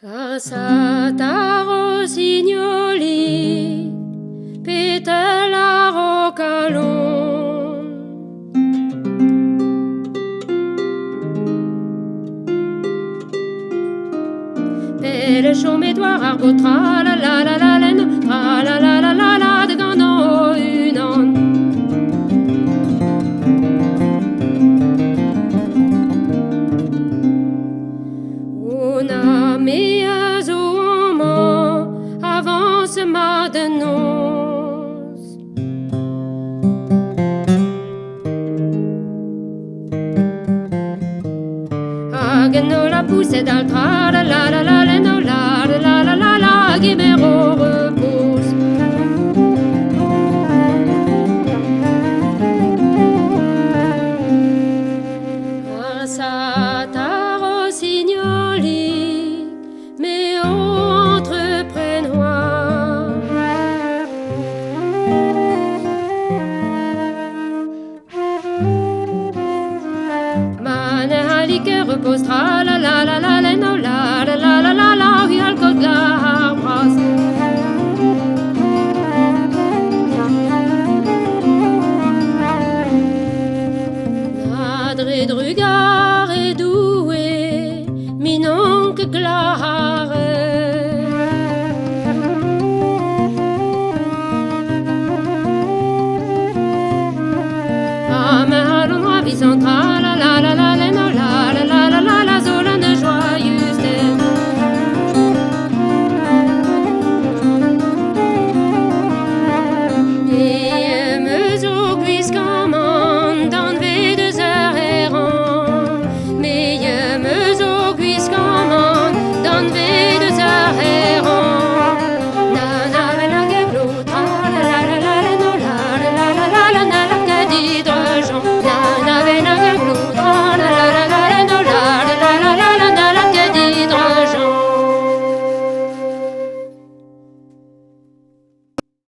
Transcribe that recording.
Ar satar rossignoli, petel ar ho kalon. Pell chomet war ar bot tra la la la la len, tra la la la la la de gant unan. O na me a zo amañ avance mat an noz. Hag en holl a pouset al tra la la la la len o la la la la la la gemer o repos. Ar satar rossignoli, me o entreprenoir. Ma ne halli ket repos tra la la la la len o la la la la la la hu alcool glahar bras. Na dre drugar e Doue, minonk glahare. Ha me halon oa vis an tra